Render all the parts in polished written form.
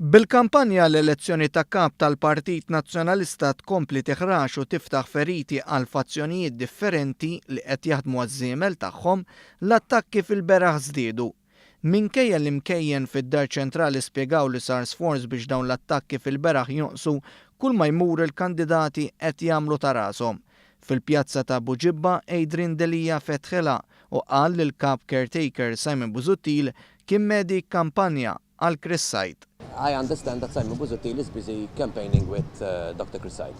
Bil-kampanja għall-elezzjoni ta' Kap tal-Partit Nazzjonalista tkompli tiħrax u tiftaħ feriti għal fazzjonijiet differenti li qed jaħdmu għaż-żiemel tagħhom, l-attakki fil-beraħ żdiedu. Minkejja li mkejjen fid-Dar Ċentrali spjegaw li sar sforz biex dawn l-attakki fil-beraħ jonqsu, kulma jmur il-kandidati qed jagħmlu ta' rashom. Fil-pjazza ta' Buġibba, Adrian Delia fetħilha u qal li l-Kap Caretaker Simon Busuttil kien medi kampanja għal Chris Said. I understand that Simon Busuttil is busy campaigning with Doctor Chris Said.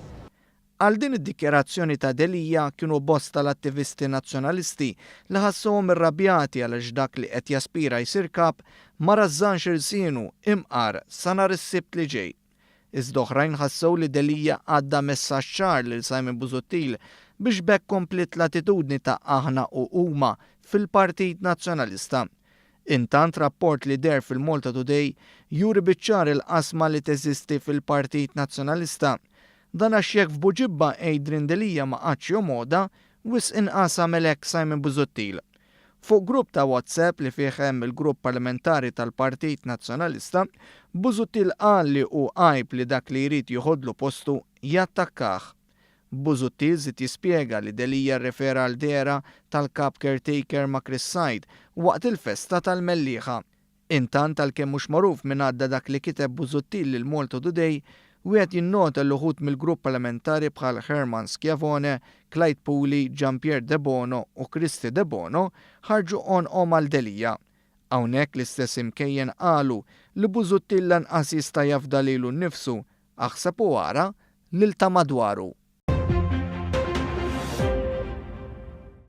Għal din id-dikjarazzjoni ta' Delia kienu bosta l-attivisti Nazzjonalisti li ħassuhom irrabjati għaliex dak li qed jaspira jsir Kap ma rażżanx ilsienu imqar sa nhar is-Sibt li ġej. Iżda oħrajn ħassew li Delia għadda messaġġ ċar lil Simon Busuttil biex b'hekk kompliet l-attitudni ta' aħna u huma fil-Partit Nazzjonalista. Intant rapport li deher fil-Malta Today juri biċ-ċar il-qasma li teżisti fil-Partit Nazzjonalista. Dan għax jekk f'Buġibba Adrian Delia ma qagħadx jomgħodha, wisq inqas għamel hekk Simon Busuttil. Fuq grupp ta' WhatsApp li fih hemm il-grupp parlamentari tal-Partit Nazzjonalista, Busuttil qal li hu għajb li dak li jrid joħodlu postu jattakkah. Busuttil żied jispjega li Delia rrefera għal dehra tal-Kap Caretaker ma' Chris Said waqt il-festa tal-Mellieħa. Intant għalkemm mhux magħruf min għadda dak li kiteb Busuttil lil Malta Today, wieħed jinnota li uħud mill-grupp parlamentari bħal Herman Schiavone, Clyde Puli, Jean Pierre Debono u Kristy Debono ħarġu għonqhom għal Delia. Hawnhekk l-istess imkejjen qalu li Busuttil lanqas jista' jafda lilu nnifsu, aħseb u ara lil ta' madwaru.